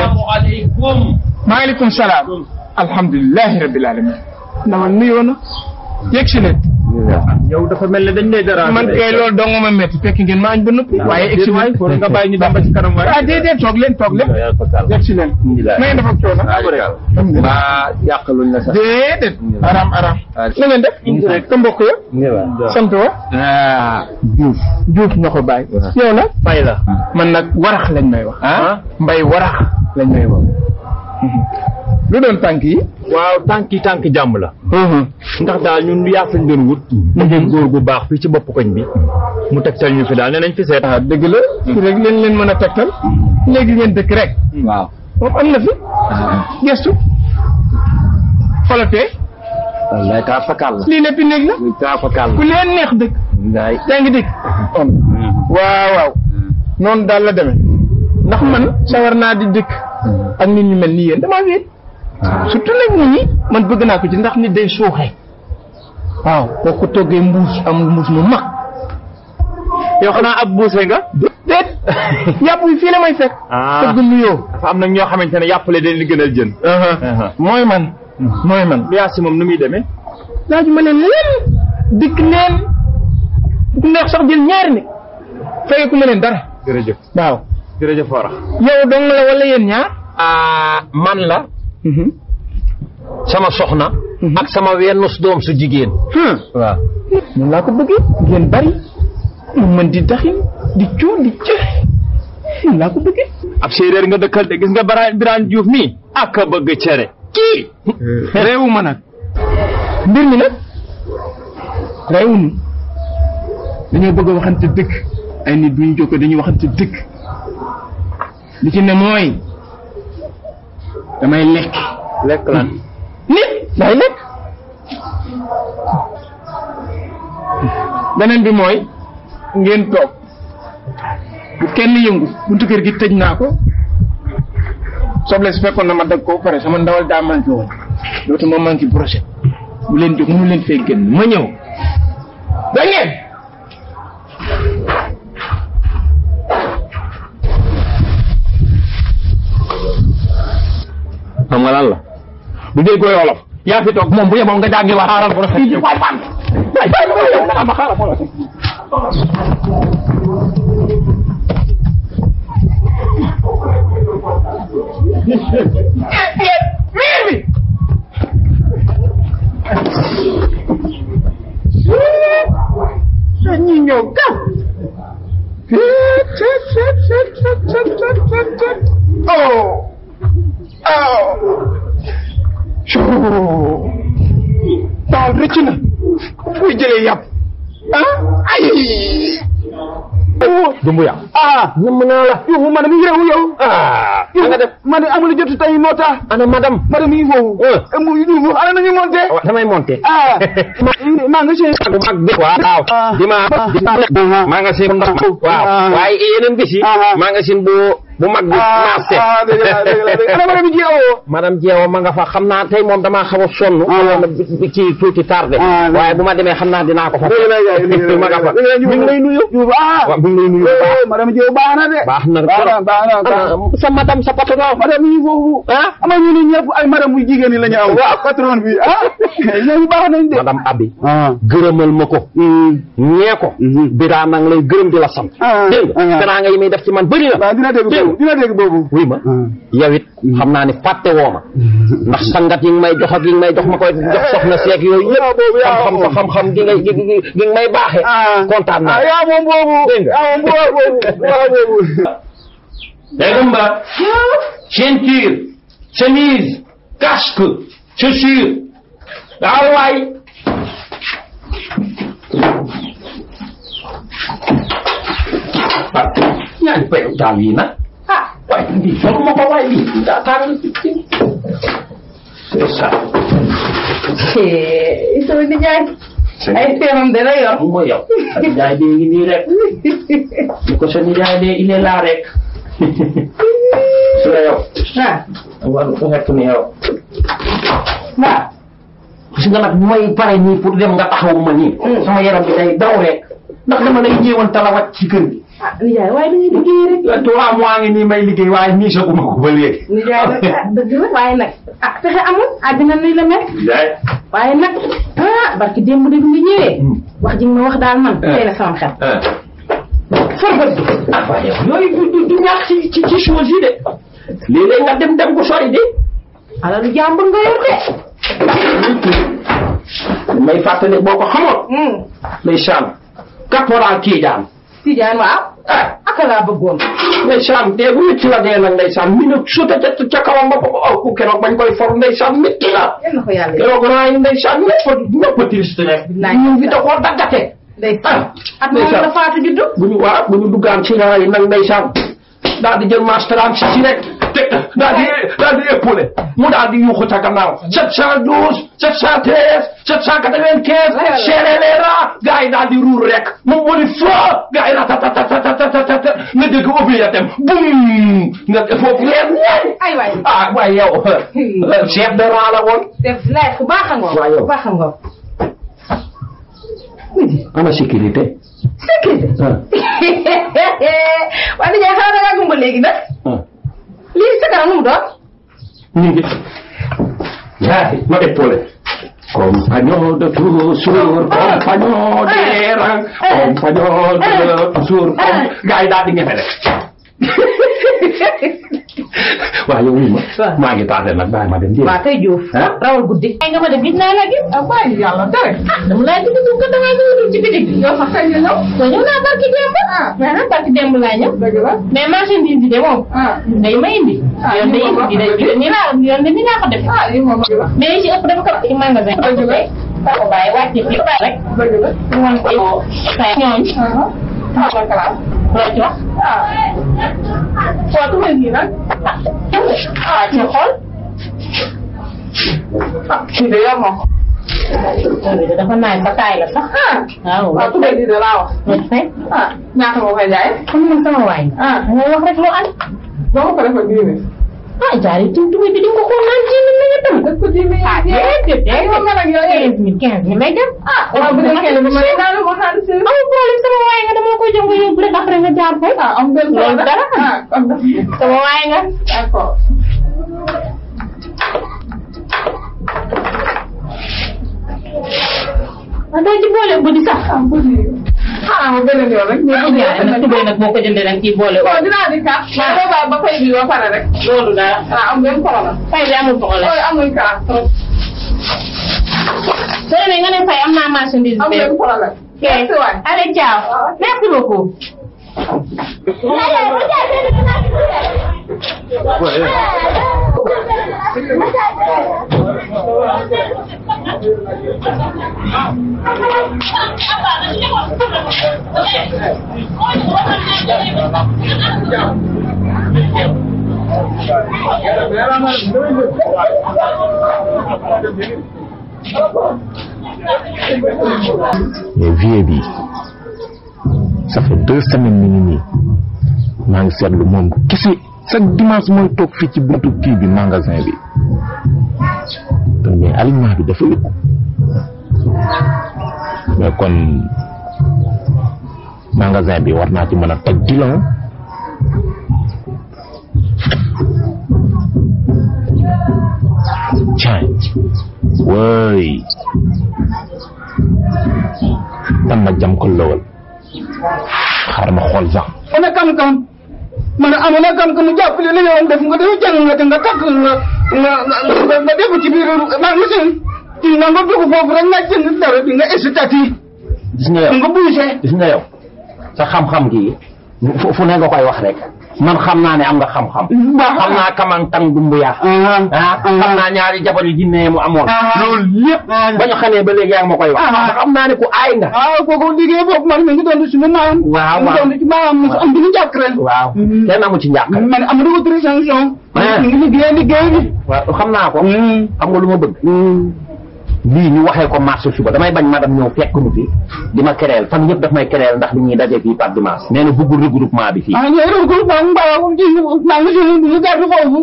asalaamaaleykum. maaleykum salaam. alhamdulilah rabbil alamin. ndamal nuyoo na. yegg si leen. yow dafa mel ne dañ lay dara. man kay loolu dong ma métti fekk ngeen ma añ ba noppi. waaye egg si leen pour nga bàyyi ñu dem ba ci kanam waaye. ah déedéet toog leen. yegg si leen. na ngeen def ak coono. ba yàqaluñ la sax. déedéet. aram. na ngeen def. ka mbokk ya. sant wa. Diouf ñoo ko bàyyi. yow nag. fay la. man nag warax lañ may wax. mbay warax lañ may wax. lu doon tànk yi. waaw tànk jàmm la. ndax daal ñun yaa fañ doon wut. dajee góor gu baax fii ci bopp koñ bi. mu tegtal ñu fi daal nee nañ fi seet. dëgg la. fi rek leen mën a tegtal. léegi ngeen dëkk rek. waaw moom am na fi. gestu. xolatee. wallaay kaa fakal la. lii lépp néeg la. kaa fakal la. ku leen neex dëkk. yaa ngi dëkk. waaw. noonu daal la demee. ndax man sawar naa di dëkk. ak nit ñu mel ni yéen damaa wéet. surtout nag nit ñi man bëgg naa ko ci ndax nit day suuxee. waaw boo ko toggee mbuus am mbuus mu mag. yow xanaa ab buuse nga. déet yàpp yi fii la may fekk. tëgg nuyoo. dafa am nag ñoo xamante ne yàppale dañ li gënal jën. mooy man. lu yaa si moom nu muy demee. laaju ma leen dikk leen bu neex sax jël ñaari nit feyeku ma leen dara. jërëjëf. waaw jërëjëf Wara. yow dong la wala yéen ñaar. man la. sama soxna. ak sama wennus doom su jigéen. waaw. noonu laa ko bëggee ngeen bari mu mën di daxin di cuur di ceex noonu laa ko bëggee. ab séeréer nga dëkkal de gis nga Birane Diouf mii ak a bëgg cere kii. réewu ma nag mbir mi nag réewuñu dañoo bëgg a waxante dëgg ay nit bu ñu jokkoo dañuy waxante dëgg li ci ne mooy damay lekk. lekk lan. nit day lekk. beneen bi mooy ngeen toog bu kenn yëngu buntu kër gi tëj naa ko soble si fekkoon na ma dagg ko pare sama ndawal daa manqué woon dootuma manqué brochette bu leen jóg mënu leen fay génn ma ñëw da ngeen xam nga lan la bu dee koy wolof yaa fi toog moom bu yeboo nga jàngi wax xaaral brochette yi waay fan waay ma xaaral brochette miir bi ñi ñëw gaaw taal rëcc na fuy jëlee yàpp ay Dumbuya. ñëm naa la. yow madame yi réew yow. nga def man amul jot tey moo tax. ana madame. madame yi foofu. mu ana nañu monté. waaw damay monté. maa nga seen. bu mag bi. waaw. maa nga seen ndox. waaw waaye yeneen bis yi. maa nga seen bu mag bi. marché. ana madame Jeewo. madame Jeewo ma nga fa xam naa tey moom damaa xaw a sonn. ci tuuti tardé. waaye bu ma demee xam naa dinaa ko fa. ma nga fa. ñu ngi lay nuyu. waaw mi ngi lay nuyu bu baax. madame Jeewo baax na de. baax na sa madame sa patron. madame yi foofu. ama ñu ne ñëpp ay madame bu jigéen ñi la ñu am. waaw patron bi ñooñu baax nañ de. madame Abi. gërëmal ma ko. ñee ko. Birane nag lay gërëm di la sant. dégg nga teraanga yi muy def ci man bëri na. waaw dina dégg boobu. wuy ma yow it xam naa ne fàtte woo ma. ndax sangat yi nga may jox ak yi nga may jox ma koy jox soxna seeg yooyu yëpp. xam-xam gi nga may baaxee. kontaan naa. yaa moom boobu. dégg nga yaa moom boobu. Dégg ceinture, chemise, casque, chaussures. waaw waay. ñaari paire daal yi nag. waaye lii foog ma ko waay lii daa tàng. c'est ça. sama nijaay. ay feemam dana yor. mu yow. sa nijaay dee ngi nii rek. ni ko sa nijaay dee il est là rek. su la yow. war nga fekk ni yow. waaw. gis nga nag mooy pare nii pour dem nga taxawu ma nii. sama yaram bi day daw rek. ndax dama lay ñëwoon tala wàcc ci kër gi. ah nijaay waaye dañuy liggéey rek. 3 mois ngi nii may liggéey waaye nii saguma ko ba léegi. nijaay nag dëgg la waaye nag ah fexe amul àddina nii la mel. nijaay. waaye nag barki démb de bi nga ñëwee. wax ji nga wax daal man. tey na sama xel. forbat bi. waaye yooyu du ñàkk ci chose yi de. léeg-léeg nga dem ko sori de. alalu jàmbur nga yor de. may fàttali boo ko xamoon. ndeysaan. caporal Tidiane waaw. aka laa bëggoon. ndeysaan dee bu métti la dee nag ndeysaan mi ne suta ca kawam ba ko keroog bañ koy for ndeysaan métti la. yal na ko yàlla keroog naa yi ndeysaan ñëpp a triste rek. ñu ngi da koo daggate. ndeysaan at moom la faatu juddu. bu ñu duggaan ci naa yi nag ndeysaan daal di jël masteram si rek te daal di épaulé mu daal di yuuxu ca gannaaw 712 713 795 serré les rangs gars yi daal di ruur rek moom moo di foo gars yi ratatatatatatat nga dégg ubbi ya dem bum nga foofu leer ñeñ ay waay waaye yow chef de rang la woon def laaj ku baax a ngoog ku baax a ngoog ana sécurité waaye nijaay xanaa da ngaa gumba léegi nag. lii sa kanam nu mu doon. ñu ngi. ma épaulé. compagnon de toujours compagnon des rangs compagnon de toujours gars yi daal di ñefe rek. waaw yow wuy ma. maa ngi tardé nag bàyyi ma dem. waaw kay Diouf. rawal guddi. ay nga ma def gis naa la gis. bàyyi yàlla tere. dama laa gis ko damay ñëw ci bitig. yow sax kañ nga ñëw. waaw ñëw naa barki démb. mais barki démb laa ñëw. dëgg la. mais marchandise bi de moom. day ma indi. yoon de nii laa ko def. yi moom dëgg la. mais ci ëpp dafa ko ci magasin. dëgg la. ko bàyyi wàcce fi bàyyi rek. dëgg la. ñu mën ko ñooñ. loo ci wax. waaw tuuti nii nag. ci xool. kii de yor ma ko. dafa naaj ba taay la sax. waaw tuuti nii de laa wax. ñaata moo koy jaay. xam nga sama waay. nga wax rek loo am. boo ko defee 10 000. jaari tuuti bi di nga ko xool naan 10 000 la nga tam. est-ce que 10 000 déedéet moom nga nag yow 15 000 lay dem. waaw bu dee kenn du ma lay daal ma xaalis si. amul problème sama waay nga dama ko jox nga yóbbu rek après nga jaar fay. am ngeen loolu dara. sama waay nga. d'accord. doo ci boole buddi sax. ma beneen yoon rek. tubéy nag boo ko jëndee nag kii boole. waaw dinaa di kaa. mais boo ba fay bi ba pare rek. loolu dara. am ngeen problème. fay bi amul problème. amul kaa trop. soo demee nga ne fay am naa marchandise. am ngeen problème. merci waay. allez ciao. merci beaucoup. mais vieux bi ça fait 2 semaines mi ngi nii maa ngi seetlu moom kese chaque dimanche mooy toog fii ci buntu kii bi magasin bi te mais aliment bi dafa yëg mais kon magasin bi war naa ci mën a teg bilan tiens way tan ma jam ko lowal xaaral ma xool sax ana kam-kam man amoon na kam-kam mu jàppale la yow def nga dafa jàng nga te nga takk nga def ci biir magasin nga dugg foofu rek nga jënd dara di nga estati gis nga yow nga bougé gis nga yow sa xam-xam gi fu ne nga koy wax rek man xam naa ne am nga xam-xam. xam naa kamantang dumbuya. xam naa ñaari jabar yu jinne mu amoon. loolu lépp ba ñu xamee ba léegi yaa ngi ma koy wax. xam naa ne ku aay nga. kooku liggéey boobu man mi ngi doon suñu maam. waaw mi ngi doon ci maam mu am bi ñu jàkk ren. waaw kenn amu ci njàkk. man am na autorisation. mi ngi liggéey bi. waaw xam naa ko. xam nga lu ma bëgg. lii ñu waxee ko marché suba damay bañ madame ñëw fekk nu fi di ma kereel fan yëpp daf may kereel ndax li ñuy daje fii par dimanche nee na bëggul regroupement bi fii. ñooy regroupement mbaaw ci magasin bi ñu gàddu foofu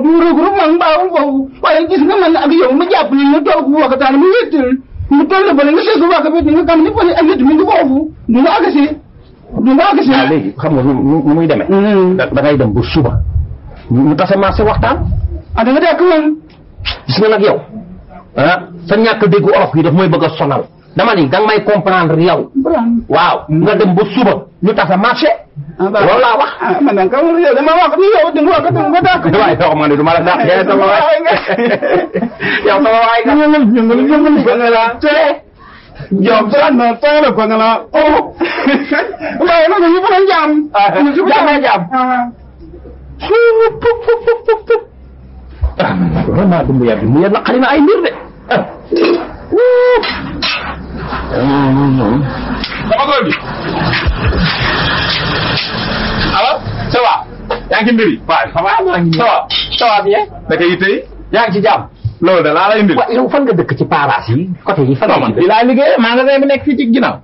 du regroupement mbaaw foofu waaye gis nga man ak yow ma jàpp ni ñu toog bu waxtaan mu wéttal mu toll ba nga segg wax bi di nga xam ni fa ak nit mi ngi foofu du nga agasi du nga gis waaw léegi xam nga nu muy demee da ngay dem ba suba ñu tase marché waxtaan da nga dekk man gis nga nag yow sa ñàkk déggu olof yi daf mooy bëgg a sonal dama ni danga may comprendre yow waaw nga dem ba suba ñu tase marché loolu laa wax man da nga ko yow dama wax ni yow danga wax nga dakk waaye yow man du ma la dakk yow sama waay nga yow sama waay nga la jom san na tayla ko ngala waaye nag ñu fa jam jam vraiment du mu yàgg mu yàgg naqari na ay mbir de sama góor bi alors ça va yaa ngi ci mbir yi waaw ça va bien naka yitte yi yaa ngi ci jàmm loolu da laa lay indil waaw yow fan nga dëkk ci paraas yi côté yi fan non man fii laa liggéeyee magasin bi nekk fii ci ginnaaw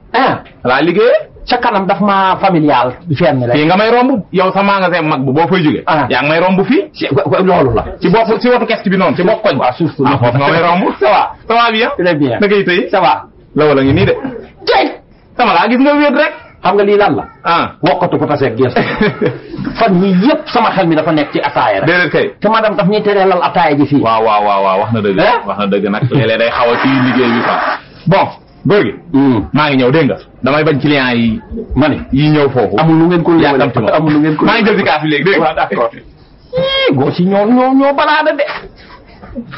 laa liggéeyee ca kanam daf ma familial fenn rek fii nga may romb yow sa magasin mag bu boo fay jógee yaa ngi may romb fii loolu la ci bopp si wotu kest bi noonu ci bopp koñ waaw surtout foofu nga may romb ça va bien très bien naka yitte yi ça va la wala ngi nii de tey sama laa gis nga wéet rek xam nga lii lan la wokkatu ko taseeg gerte fan yii yëpp sama xel mi dafa nekk ci ataaya rek déedéet kay te madame daf ñuy terelal ataaya ji fii waaw wax na dëgg wax na dëgg nag léeg-léeg day xaw a ci liggéey bi quoi bon góor gi maa ngi ñëw dégg nga damay bañ client yi ma ne yi ñëw foofu amul lu ngeen ko yàkkamti ma amul lu ngeen ko maa ngi jël si kaas bi léegi dégg nga d'accord goo si ñoo balaada de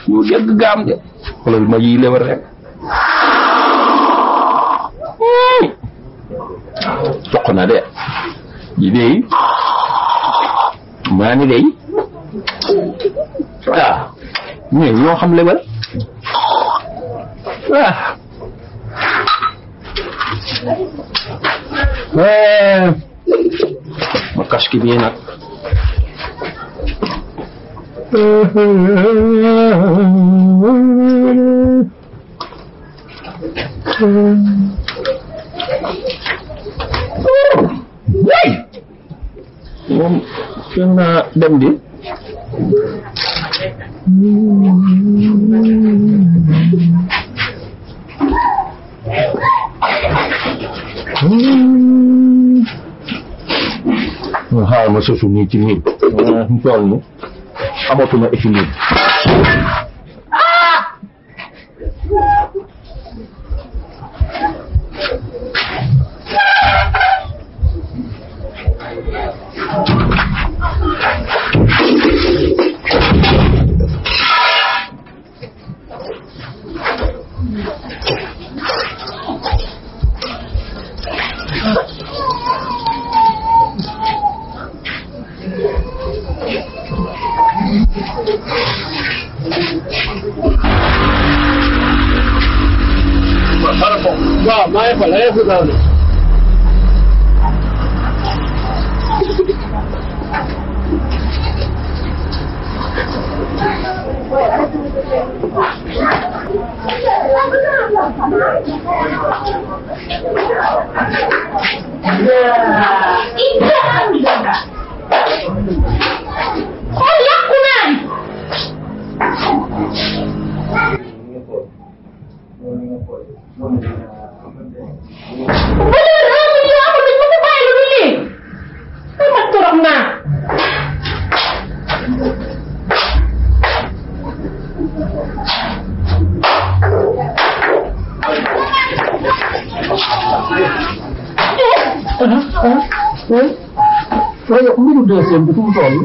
ñu dégg gaam de xoolal ma yii lewar rek toq na de yi dey maa ni dey mais ñoo xam lewal ma kaski bi nag moom fi naa dem di xaaral ma sosu nii ci nii mu tool ni amatuma équilibre waaw maa ngi xool ay xibaar la xool yàqu naan waaye mbiru deuxième bi fu mu toll